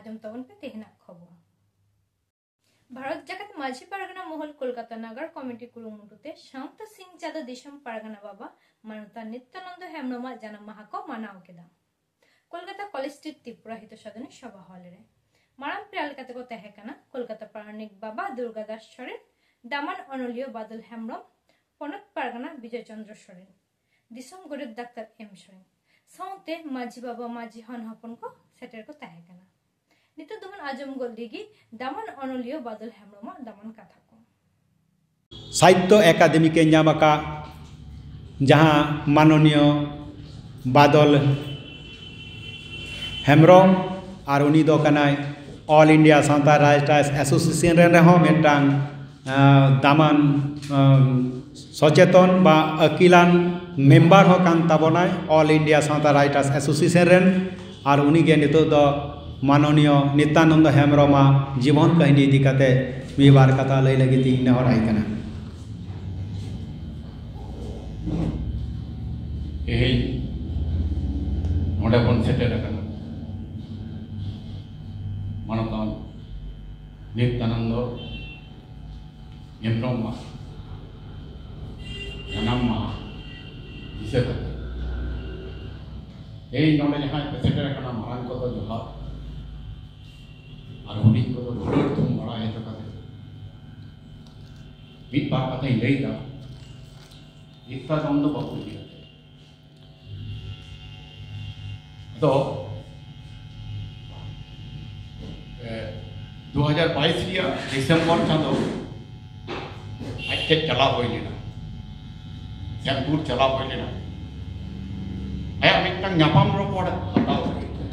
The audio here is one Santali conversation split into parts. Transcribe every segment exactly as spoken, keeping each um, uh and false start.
ᱟᱸᱡᱚᱢ ᱛᱟᱵᱚᱱ ᱯᱮ ᱛᱮᱦᱮᱧᱟᱜ ᱠᱷᱚᱵᱚᱨ᱾ ᱵᱷᱟᱨᱚᱛ ᱡᱟᱠᱟᱛ ᱢᱟᱹᱡᱷᱤ ᱯᱟᱨᱜᱟᱱᱟ ᱢᱚᱦᱚᱞ ᱠᱚᱞᱠᱟᱛᱟ ᱱᱟᱜᱟᱨ ᱠᱚᱢᱤᱴᱤ ᱠᱩᱨᱩᱢᱩᱴᱩ ᱛᱮ ᱥᱟᱶᱛᱟ ᱥᱤᱧ ᱪᱟᱸᱫᱚ ᱫᱤᱥᱚᱢ ᱯᱟᱨᱜᱟᱱᱟ ᱵᱟᱵᱟ ᱢᱟᱱᱚᱛᱟᱱ ᱱᱤᱛᱭᱟᱱᱚᱱᱫᱚ ᱦᱮᱢᱵᱨᱚᱢᱟᱜ ᱡᱟᱱᱟᱢ ᱢᱟᱦᱟ ᱠᱚ ᱢᱟᱱᱟᱣ ᱠᱮᱫᱟ᱾ ᱠᱳᱞᱠᱟᱛᱟ ᱠᱚᱞᱮᱡᱽ ᱥᱴᱨᱤᱴ ᱛᱨᱤᱯᱩᱨᱟ ᱦᱤᱛ ᱥᱟᱫᱷᱚᱱᱤ ᱥᱚᱵᱷᱟ ᱦᱚᱞ ᱨᱮ ᱢᱟᱨᱟᱝ ᱯᱮᱲᱟ ᱞᱮᱠᱟᱛᱮ ᱠᱚ ᱛᱟᱦᱮᱸ ᱠᱟᱱᱟ ᱠᱳᱞᱠᱟᱛᱟ ᱯᱟᱨᱟᱱᱤᱠ ᱵᱟᱵᱟ ᱫᱩᱨᱜᱟ ᱫᱟᱥ ᱥᱚᱨᱮᱱ, ᱫᱟᱢᱟᱱ ᱚᱱᱚᱞᱤᱭᱟᱹ ᱵᱟᱫᱚᱞ ᱦᱮᱢᱵᱨᱚᱢ, ᱯᱚᱱᱚᱛ ᱯᱟᱨᱜᱟᱱᱟ ᱵᱤᱡᱚᱭ ᱪᱚᱸᱫᱽᱨᱚ ᱥᱚᱨᱮᱱ, ᱫᱤᱥᱚᱢ ᱜᱚᱰᱮᱛ ᱰᱟᱠᱛᱟᱨ ᱮᱢ ᱥᱚᱨᱮᱱ, ᱥᱟᱶᱛᱮ ᱢᱟᱹᱡᱷᱤ ᱵᱟᱵᱟ, ᱢᱟᱹᱡᱷᱤ ᱦᱚᱱ ᱦᱚᱯᱚᱱ ᱠᱚ ᱥᱮᱴᱮᱨ ᱠᱚ ᱛᱟᱦᱮᱸ ᱠᱟᱱᱟ᱾ ᱱᱤᱛᱚᱜ ᱫᱚᱵᱚᱱ ᱟᱸᱡᱚᱢ ᱜᱚᱫ ᱞᱮᱜᱮ ᱫᱟᱢᱟᱱ ᱚᱱᱚᱞᱤᱭᱟᱹ ᱵᱟᱫᱚᱞ ᱦᱮᱢᱵᱨᱚᱢᱟᱜ ᱫᱟᱢᱟᱱ ᱠᱟᱛᱷᱟ ᱠᱚ᱾ ᱥᱟᱦᱤᱛᱛᱚ ᱮᱠᱟᱰᱮᱢᱤ ᱠᱮ ᱧᱟᱢ ᱟᱠᱟᱫ ᱡᱟᱦᱟᱸ ᱢᱟᱱᱚᱱᱤᱭᱚ ᱵᱟᱫᱚᱞ ᱦᱮᱢᱵᱨᱚᱢ, ᱟᱨ ᱩᱱᱤ ᱫᱚ ᱠᱟᱱᱟᱭ All India Santali Writers Association ᱨᱮᱱ ᱨᱮᱦᱚᱸ ᱢᱤᱫᱴᱟᱝ, ᱟᱸ, ᱫᱟᱢᱟᱱ, ᱟᱸ, ᱥᱚᱪᱮᱛᱚᱱ ᱵᱟ ᱟᱹᱠᱤᱞᱟᱱ ᱢᱮᱢᱵᱟᱨ ᱦᱚᱸ ᱠᱟᱱ ᱛᱟᱵᱚᱱᱟᱭ All India Santali Writers Association ᱨᱮᱱ᱾ ᱟᱨ ᱩᱱᱤᱜᱮ ᱱᱤᱛᱚᱜ ᱫᱚ ᱢᱟᱱᱚᱱᱤᱭᱚ ᱱᱤᱛᱭᱟᱱᱚᱱᱫᱚ ᱦᱮᱢᱵᱨᱚᱢᱟᱜ ᱡᱤᱵᱚᱱ ᱠᱟᱹᱦᱱᱤ ᱤᱫᱤ ᱠᱟᱛᱮ ᱢᱤᱫ ᱵᱟᱨ ᱠᱟᱛᱷᱟ ᱞᱟᱹᱭ ᱞᱟᱹᱜᱤᱫ ᱤᱧ ᱱᱮᱦᱚᱨ ᱟᱭ ᱠᱟᱱᱟ᱾ ᱛᱮᱦᱮᱧ ᱱᱚᱰᱮ ᱵᱚᱱ ᱥᱮᱴᱮᱨ ᱟᱠᱟᱱᱟ ᱢᱟᱱᱚᱛᱟᱱ ᱱᱤᱛᱭᱟᱱᱚᱱᱫᱚ ᱦᱮᱢᱵᱨᱚᱢᱟᱜ ᱡᱟᱱᱟᱢ ᱢᱟᱦᱟ ᱫᱤᱥᱟᱹ ᱠᱟᱛᱮ᱾ ᱛᱮᱦᱮᱧ ᱱᱚᱰᱮ ᱡᱟᱦᱟᱸᱭ ᱯᱮ ᱥᱮᱴᱮᱨ ᱟᱠᱟᱱᱟ, ᱢᱟᱨᱟᱝ ᱠᱚᱫᱚ ᱡᱚᱦᱟᱨ, ᱟᱨ ᱦᱩᱰᱤᱧ ᱠᱚᱫᱚ ᱫᱩᱞᱟᱹᱲ ᱛᱷᱩᱢ ᱵᱟᱲᱟᱭ ᱦᱚᱪᱚ ᱠᱟᱛᱮ ᱢᱤᱫ ᱵᱟᱨ ᱠᱟᱛᱷᱟᱧ ᱞᱟᱹᱭ ᱮᱫᱟ᱾ ᱱᱤᱛᱭᱟᱱᱚᱱᱫᱚ ᱵᱟᱵᱩ ᱤᱫᱤ ᱠᱟᱛᱮ᱾ ᱟᱫᱚ, ᱮ, ᱫᱩ ᱦᱟᱡᱟᱨ ᱵᱟᱭᱤᱥ ᱨᱮᱭᱟᱜ ᱰᱤᱥᱮᱢᱵᱚᱨ ᱪᱟᱸᱫᱚ ᱟᱡ ᱴᱷᱮᱡ ᱪᱟᱞᱟᱣ ᱦᱩᱭ ᱞᱮᱱᱟ, ᱥᱮᱢᱯᱩᱨ ᱪᱟᱞᱟᱣ ᱦᱩᱭ ᱞᱮᱱᱟ᱾ ᱟᱭᱟᱜ ᱢᱤᱫᱴᱟᱝ ᱧᱟᱯᱟᱢ ᱨᱚᱯᱚᱲ ᱦᱟᱛᱟᱣ ᱦᱩᱭ ᱞᱮᱱᱟ᱾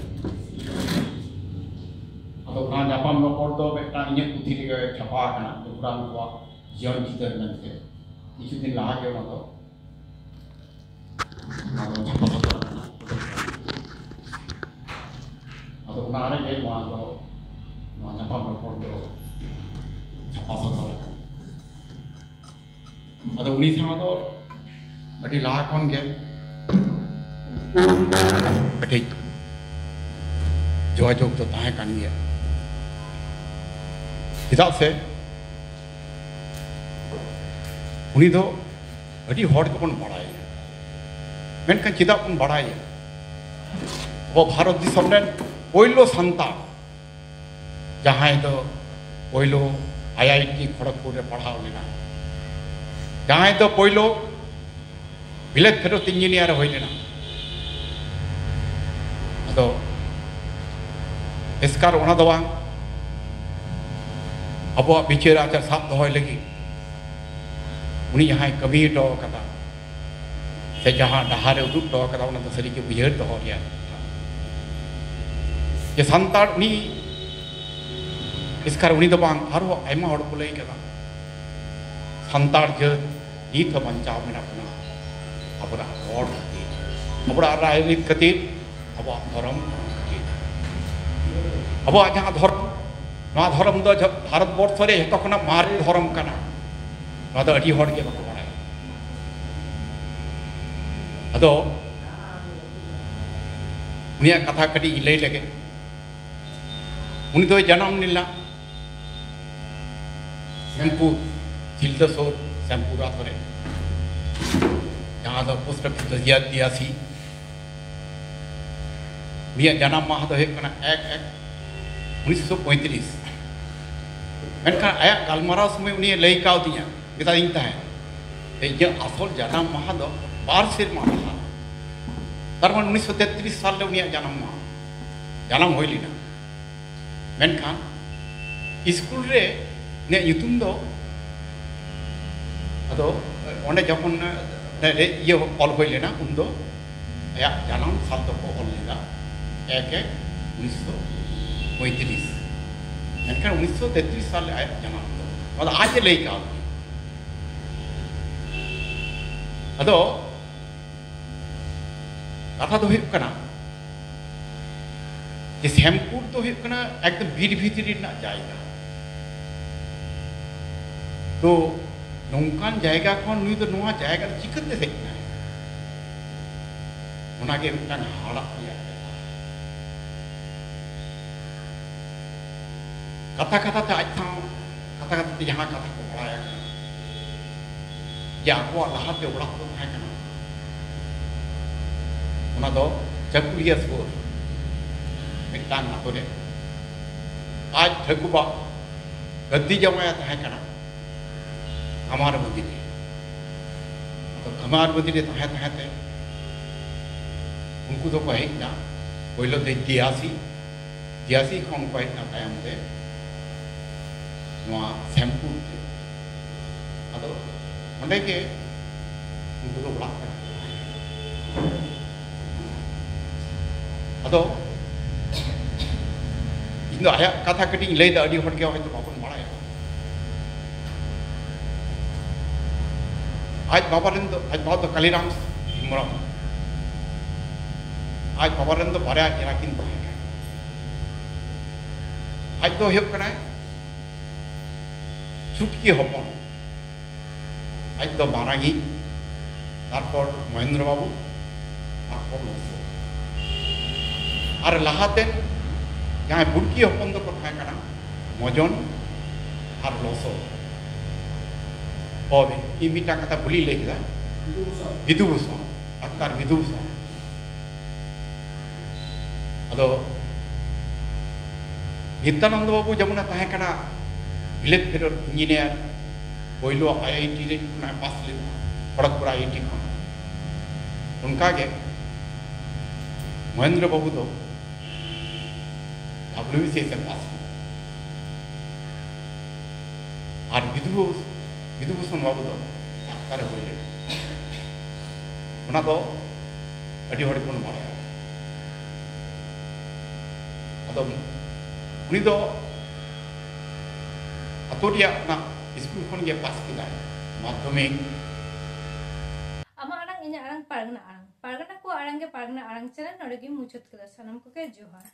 ᱟᱫᱚ ᱚᱱᱟ ᱧᱟᱯᱟᱢ ᱨᱚᱯᱚᱲ ᱫᱚ ᱢᱤᱫᱴᱟᱝ ᱤᱧᱟᱹᱜ ᱯᱩᱛᱷᱤ ᱨᱮᱜᱮ ᱪᱷᱟᱯᱟ ᱟᱠᱟᱱᱟ, ᱜᱚᱯᱩᱨᱟᱢ ᱠᱚᱣᱟᱜ ᱡᱤᱭᱚᱱ ᱪᱤᱛᱟᱹᱨ ᱢᱮᱱᱛᱮ᱾ ᱠᱤᱪᱷᱩ ᱫᱤᱱ ᱞᱟᱦᱟ ᱜᱮ ᱚᱱᱟ ᱫᱚ ᱚᱱᱟ ᱫᱚ ᱪᱷᱟᱯᱟ ᱥᱚᱫᱚᱨ ᱟᱠᱟᱱᱟ᱾ ᱟᱫᱚ ᱚᱱᱟ ᱨᱮᱜᱮ ᱱᱚᱣᱟ ᱫᱚ, ᱱᱚᱣᱟ ᱧᱟᱯᱟᱢ ᱨᱚᱯᱚᱲ ᱫᱚ ᱪᱷᱟᱯᱟ ᱥᱚᱫᱚᱨ ᱟᱠᱟᱱᱟ᱾ ᱟᱫᱚ ᱩᱱᱤ ᱥᱟᱶ ᱫᱚ ᱟᱹᱰᱤ ᱞᱟᱦᱟ ᱠᱷᱚᱱ ᱜᱮ ᱠᱟᱹᱴᱤᱡ ᱡᱳᱜᱟᱡᱳᱜᱽ ᱫᱚ ᱛᱟᱦᱮᱸ ᱠᱟᱱ ᱜᱮᱭᱟ᱾ ᱪᱮᱫᱟᱜ ᱥᱮ ᱩᱱᱤ ᱫᱚ ᱟᱹᱰᱤ ᱦᱚᱲ ᱜᱮᱵᱚᱱ ᱵᱟᱲᱟᱭᱟ, ᱢᱮᱱᱠᱷᱟᱱ ᱪᱮᱫᱟᱜ ᱵᱚᱱ ᱵᱟᱲᱟᱭᱟ? ᱟᱵᱚ ᱵᱷᱟᱨᱚᱛ ᱫᱤᱥᱚᱢ ᱨᱮᱱ ᱯᱳᱭᱞᱳ ᱥᱟᱱᱛᱟᱲ, ᱡᱟᱦᱟᱸᱭ ᱫᱚ ᱯᱳᱭᱞᱳ ᱟᱭ ᱟᱭ ᱴᱤ ᱠᱷᱚᱲᱚᱜᱽᱯᱩᱨ ᱨᱮ ᱯᱟᱲᱦᱟᱣ ᱞᱮᱱᱟ, ᱡᱟᱦᱟᱸᱭ ᱫᱚ ᱯᱳᱭᱞᱳ ᱵᱤᱞᱟᱹᱛ ᱯᱷᱮᱨᱚᱛ ᱤᱧᱡᱤᱱᱤᱭᱟᱨ ᱦᱩᱭ ᱞᱮᱱᱟ᱾ ᱟᱫᱚ ᱮᱥᱠᱟᱨ ᱚᱱᱟ ᱫᱚ ᱵᱟᱝ, ᱟᱵᱚᱣᱟᱜ ᱵᱤᱪᱟᱹᱨ ᱟᱪᱟᱨ ᱥᱟᱵ ᱫᱚᱦᱚᱭ ᱞᱟᱹᱜᱤᱫ ᱩᱱᱤ ᱡᱟᱦᱟᱸᱭ ᱠᱟᱹᱢᱤ ᱦᱚᱴᱚ ᱟᱠᱟᱫᱟ, ᱥᱮ ᱡᱟᱦᱟᱸ ᱰᱟᱦᱟᱨ ᱮ ᱩᱫᱩᱜ ᱦᱚᱴᱚ ᱟᱠᱟᱫᱟ, ᱚᱱᱟ ᱫᱚ ᱥᱟᱹᱨᱤᱜᱮ ᱩᱭᱦᱟᱹᱨ ᱫᱚᱦᱚ ᱨᱮᱭᱟᱜ ᱠᱟᱛᱷᱟ᱾ ᱡᱮ ᱥᱟᱱᱛᱟᱲ ᱩᱱᱤ ᱮᱥᱠᱟᱨ ᱩᱱᱤ ᱫᱚ ᱵᱟᱝ, ᱟᱨᱦᱚᱸ ᱟᱭᱢᱟ ᱦᱚᱲ ᱠᱚ ᱞᱟᱹᱭ ᱠᱟᱫᱟ, ᱥᱟᱱᱛᱟᱲ ᱡᱟᱹᱛ ᱱᱤᱛ ᱦᱚᱸ ᱵᱟᱧᱪᱟᱣ ᱢᱮᱱᱟᱜ ᱵᱚᱱᱟ ᱟᱵᱚᱱᱟᱜ ᱨᱚᱲ ᱠᱷᱟᱹᱛᱤᱨ, ᱟᱵᱚᱱᱟᱜ ᱨᱟᱭᱨᱤᱛ ᱠᱷᱟᱹᱛᱤᱨ, ᱟᱵᱚᱣᱟᱜ ᱫᱷᱚᱨᱚᱢ ᱠᱷᱟᱹᱛᱤᱨ᱾ ᱟᱵᱚᱣᱟᱜ ᱡᱟᱦᱟᱸ ᱫᱷᱚᱨᱚᱢ, ᱱᱚᱣᱟ ᱫᱷᱚᱨᱚᱢ ᱫᱚ ᱡᱷᱚ-, ᱵᱷᱟᱨᱚᱛ ᱵᱚᱨᱥᱚ ᱨᱮ ᱡᱷᱚᱛᱚ ᱠᱷᱚᱱᱟᱜ ᱢᱟᱨᱮ ᱫᱷᱚᱨᱚᱢ ᱠᱟᱱᱟ᱾ ᱱᱚᱣᱟ ᱫᱚ ᱟᱹᱰᱤ ᱦᱚᱲ ᱜᱮ ᱵᱟᱠᱚ ᱵᱟᱲᱟᱭᱟ᱾ ᱟᱫᱚ ᱩᱱᱤᱭᱟᱜ ᱠᱟᱛᱷᱟ ᱠᱟᱹᱴᱤᱡ ᱤᱧ ᱞᱟᱹᱭ ᱞᱮᱜᱮ᱾ ᱩᱱᱤ ᱫᱚᱭ ᱡᱟᱱᱟᱢ ᱞᱮᱱᱟ ᱥᱮᱢᱯᱩᱨ, ᱥᱤᱞᱫᱟᱹ ᱥᱩᱨ ᱥᱮᱢᱯᱩᱨ ᱟᱛᱳ ᱨᱮ, ᱡᱟᱦᱟᱸ ᱫᱚ ᱯᱳᱥᱴ ᱚᱯᱷᱤᱥ ᱫᱚ ᱡᱤᱭᱟᱨ ᱫᱤᱭᱟᱥᱤ᱾ ᱩᱱᱤᱭᱟᱜ ᱡᱟᱱᱟᱢ ᱢᱟᱦᱟ ᱫᱚ ᱦᱩᱭᱩᱜ ᱠᱟᱱᱟ ᱮᱠ ᱮᱠ ᱩᱱᱤᱥᱥᱚ ᱯᱚᱸᱭᱛᱨᱤᱥ᱾ ᱢᱮᱱᱠᱷᱟᱱ ᱟᱭᱟᱜ ᱜᱟᱞᱢᱟᱨᱟᱣ ᱥᱚᱢᱚᱭ ᱩᱱᱤᱭ ᱞᱟᱹᱭ ᱠᱟᱣᱫᱤᱧᱟ, ᱢᱮᱛᱟᱫᱤᱧ ᱛᱟᱦᱮᱸᱫ, ᱤᱧᱟᱹᱜ ᱟᱥᱚᱞ ᱡᱟᱱᱟᱢ ᱢᱟᱦᱟ ᱫᱚ ᱵᱟᱨ ᱥᱮᱨᱢᱟ ᱞᱟᱦᱟ, ᱛᱟᱨ ᱢᱟᱱᱮ ᱩᱱᱤᱥᱥᱚ ᱛᱮᱛᱨᱤᱥ ᱥᱟᱞ ᱨᱮ ᱩᱱᱤᱭᱟᱜ ᱡᱟᱱᱟᱢ ᱢᱟᱦᱟ, ᱡᱟᱱᱟᱢ ᱦᱩᱭ ᱞᱮᱱᱟ᱾ ᱢᱮᱱᱠᱷᱟᱱ ᱥᱠᱩᱞ ᱨᱮ ᱩᱱᱤᱭᱟᱜ ᱧᱩᱛᱩᱢ ᱫᱚ, ᱟᱫᱚ ᱚᱸᱰᱮ ᱡᱚᱠᱷᱚᱱ ᱚᱸᱰᱮ ᱨᱮ ᱤᱭᱟᱹ ᱚᱞ ᱦᱩᱭ ᱞᱮᱱᱟ, ᱩᱱᱫᱚ ᱟᱭᱟᱜ ᱡᱟᱱᱟᱢ ᱥᱟᱞ ᱫᱚᱠᱚ ᱚᱞ ᱞᱮᱫᱟ ᱮᱠ ᱮᱠ ᱩᱱᱤᱥᱥᱚ ᱯᱚᱸᱭᱛᱨᱤᱥ᱾ ᱢᱮᱱᱠᱷᱟᱱ ᱩᱱᱤᱥᱥᱚ ᱛᱮᱛᱨᱤᱥ ᱥᱟᱞ ᱨᱮ ᱟᱭᱟᱜ ᱡᱟᱱᱟᱢ ᱫᱚ, ᱱᱚᱣᱟ ᱫᱚ ᱟᱡ ᱮ ᱞᱟᱹᱭ ᱠᱟᱣᱫᱤᱧᱟ᱾ ᱟᱫᱚ ᱠᱟᱛᱷᱟ ᱫᱚ ᱦᱩᱭᱩᱜ ᱠᱟᱱᱟ ᱡᱮ ᱥᱮᱢᱯᱩᱨ ᱫᱚ ᱦᱩᱭᱩᱜ ᱠᱟᱱᱟ ᱮᱠᱫᱚᱢ ᱵᱤᱨ ᱵᱷᱤᱛᱨᱤ ᱨᱮᱱᱟᱜ ᱡᱟᱭᱜᱟ᱾ ᱛᱚ ᱱᱚᱝᱠᱟᱱ ᱡᱟᱭᱜᱟ ᱠᱷᱚᱱ ᱱᱩᱭ ᱫᱚ ᱱᱚᱣᱟ ᱡᱟᱭᱜᱟ ᱨᱮ ᱪᱤᱠᱟᱹᱛᱮ ᱦᱮᱡ ᱮᱱᱟᱭ? ᱚᱱᱟᱜᱮ ᱢᱤᱫᱴᱟᱝ ᱦᱟᱦᱟᱲᱟᱜ ᱨᱮᱭᱟᱜ ᱵᱮᱯᱟᱨ᱾ ᱠᱟᱛᱷᱟ ᱠᱟᱛᱷᱟ ᱛᱮ ᱟᱡ ᱥᱟᱶ ᱠᱟᱛᱷᱟ ᱠᱟᱛᱷᱟ ᱛᱮ ᱡᱟᱦᱟᱸ ᱠᱟᱛᱷᱟ ᱠᱚ ᱵᱟᱲᱟᱭ ᱟᱠᱟᱱᱟ, ᱡᱮ ᱟᱠᱚᱣᱟᱜ ᱞᱟᱦᱟᱛᱮ ᱚᱲᱟᱜ ᱠᱚ ᱛᱟᱦᱮᱸ ᱠᱟᱱᱟ, ᱚᱱᱟ ᱫᱚ ᱪᱟᱹᱠᱩᱞᱤᱭᱟᱹ ᱥᱩᱨ ᱢᱤᱫᱴᱟᱝ ᱟᱛᱳ ᱨᱮ ᱟᱡ ᱴᱷᱟᱹᱠᱩᱵᱟ ᱜᱟᱹᱫᱤ ᱡᱟᱶᱟᱭ ᱮ ᱛᱟᱦᱮᱸ ᱠᱟᱱᱟ ᱠᱟᱢᱟᱨ ᱢᱟᱹᱫᱤ ᱨᱮ᱾ ᱟᱫᱚ ᱠᱟᱢᱟᱨ ᱢᱟᱹᱫᱤ ᱨᱮ ᱛᱟᱦᱮᱸ ᱛᱟᱦᱮᱸ ᱛᱮ ᱩᱱᱠᱩ ᱫᱚᱠᱚ ᱦᱮᱡ ᱮᱱᱟ, ᱯᱳᱭᱞᱳ ᱛᱮ ᱫᱤᱭᱟᱥᱤ, ᱫᱤᱭᱟᱥᱤ ᱠᱷᱚᱱ ᱠᱚ ᱦᱮᱡ ᱮᱱᱟ ᱛᱟᱭᱚᱢ ᱛᱮ ᱱᱚᱣᱟ ᱥᱮᱢᱯᱩᱨ ᱛᱮ᱾ ᱟᱫᱚ ᱚᱸᱰᱮ ᱜᱮ ᱩᱱᱠᱩ ᱫᱚ ᱚᱲᱟᱜ ᱠᱟᱱᱟ᱾ ᱟᱫᱚ ᱤᱧ ᱫᱚ ᱟᱭᱟᱜ ᱠᱟᱛᱷᱟ ᱠᱟᱹᱴᱤᱡ ᱤᱧ ᱞᱟᱹᱭᱫᱟ, ᱟᱹᱰᱤ ᱦᱚᱲ ᱜᱮ ᱦᱚᱭᱛᱳ ᱵᱟᱵᱚᱱ ᱵᱟᱲᱟᱭᱟ᱾ ᱟᱡ ᱵᱟᱵᱟ ᱨᱮᱱ ᱫᱚ, ᱟᱡ ᱵᱟᱵᱟ ᱫᱚ ᱠᱟᱞᱤᱨᱟᱢ ᱦᱮᱢᱵᱨᱚᱢ, ᱟᱡ ᱵᱟᱵᱟ ᱨᱮᱱ ᱫᱚ ᱵᱟᱨᱭᱟ ᱮᱨᱟ ᱠᱤᱱ ᱛᱟᱦᱮᱸ ᱠᱟᱱᱟ᱾ ᱟᱡ ᱫᱚ ᱦᱩᱭᱩᱜ ᱠᱟᱱᱟᱭ ᱪᱷᱩᱴᱠᱤ ᱦᱚᱯᱚᱱ, ᱟᱡ ᱫᱚ ᱢᱟᱨᱟᱝᱤᱡ, ᱛᱟᱨᱯᱚᱨ ᱢᱚᱦᱮᱱᱫᱨᱚ ᱵᱟᱵᱩ, ᱛᱟᱨᱯᱚᱨ ᱞᱚᱥᱚ᱾ ᱟᱨ ᱞᱟᱦᱟᱛᱮ ᱡᱟᱦᱟᱸᱭ ᱵᱩᱲᱠᱤ ᱦᱚᱯᱚᱱ ᱫᱚᱠᱚ ᱛᱟᱦᱮᱸ ᱠᱟᱱᱟ ᱢᱚᱡᱚᱱ ᱟᱨ ᱞᱚᱥᱚ᱾ ᱦᱳᱭ, ᱤᱧ ᱢᱤᱫᱴᱟᱝ ᱠᱟᱛᱷᱟ ᱵᱷᱩᱞᱤᱧ ᱞᱟᱹᱭ ᱠᱮᱫᱟ, ᱵᱤᱫᱩ ᱵᱷᱩᱥᱚᱱ, ᱰᱟᱠᱛᱟᱨ ᱵᱤᱫᱩ ᱵᱷᱩᱥᱚᱱ᱾ ᱟᱫᱚ ᱱᱤᱛᱭᱟᱱᱚᱱᱫᱚ ᱵᱟᱵᱩ ᱡᱮᱢᱚᱱᱮ ᱛᱟᱦᱮᱸ ᱠᱟᱱᱟ ᱵᱤᱞᱟᱹᱛ ᱯᱷᱮᱨᱚᱛ ᱤᱧᱡᱤᱱᱤᱭᱟᱨ, ᱯᱳᱭᱞᱳ ᱟᱭ ᱟᱭ ᱴᱤ ᱨᱮ ᱠᱷᱚᱱᱟᱜ ᱯᱟᱥ ᱞᱮᱫᱟ, ᱠᱷᱚᱲᱚᱜᱽᱯᱩᱨ ᱟᱭ ᱟᱭ ᱴᱤ ᱠᱷᱚᱱ᱾ ᱚᱱᱠᱟᱜᱮ ᱢᱚᱦᱮᱱᱫᱨᱚ ᱵᱟᱵᱩ ᱫᱚ W B C S A ᱯᱟᱥ ᱞᱮᱫᱟ᱾ ᱟᱨ ᱵᱤᱫᱷᱩ, ᱵᱤᱫᱷᱩᱵᱷᱩᱥᱚᱱ ᱵᱟᱵᱩ ᱫᱚ ᱰᱟᱠᱛᱟᱨᱮ ᱦᱩᱭ ᱞᱮᱱᱟ᱾ ᱚᱱᱟ ᱫᱚ ᱟᱹᱰᱤ ᱦᱚᱲ ᱜᱮᱵᱚᱱ ᱵᱟᱲᱟᱭᱟ᱾ ᱟᱫᱚ ᱩᱱᱤ ᱫᱚ ᱟᱛᱳ ᱨᱮᱭᱟᱜ ᱚᱱᱟ ᱥᱠᱩᱞ ᱠᱷᱚᱱ ᱜᱮ ᱯᱟᱥ ᱠᱮᱫᱟᱭ ᱢᱟᱫᱽᱫᱷᱚᱢᱤᱠ᱾ ᱟᱢᱟᱜ ᱟᱲᱟᱝ, ᱤᱧᱟᱹᱜ ᱟᱲᱟᱝ, ᱯᱟᱨᱜᱟᱱᱟ ᱟᱲᱟᱝ᱾ ᱯᱟᱨᱜᱟᱱᱟ ᱠᱚᱣᱟᱜ ᱟᱲᱟᱝ ᱜᱮ ᱯᱟᱨᱜᱟᱱᱟ ᱟᱲᱟᱝ ᱪᱮᱱᱮᱞ ᱱᱚᱰᱮ ᱜᱮ ᱢᱩᱪᱟᱹᱫ ᱠᱮᱫᱟ᱾ ᱥᱟᱱᱟᱢ ᱠᱚᱜᱮ ᱡᱚᱦᱟᱨ᱾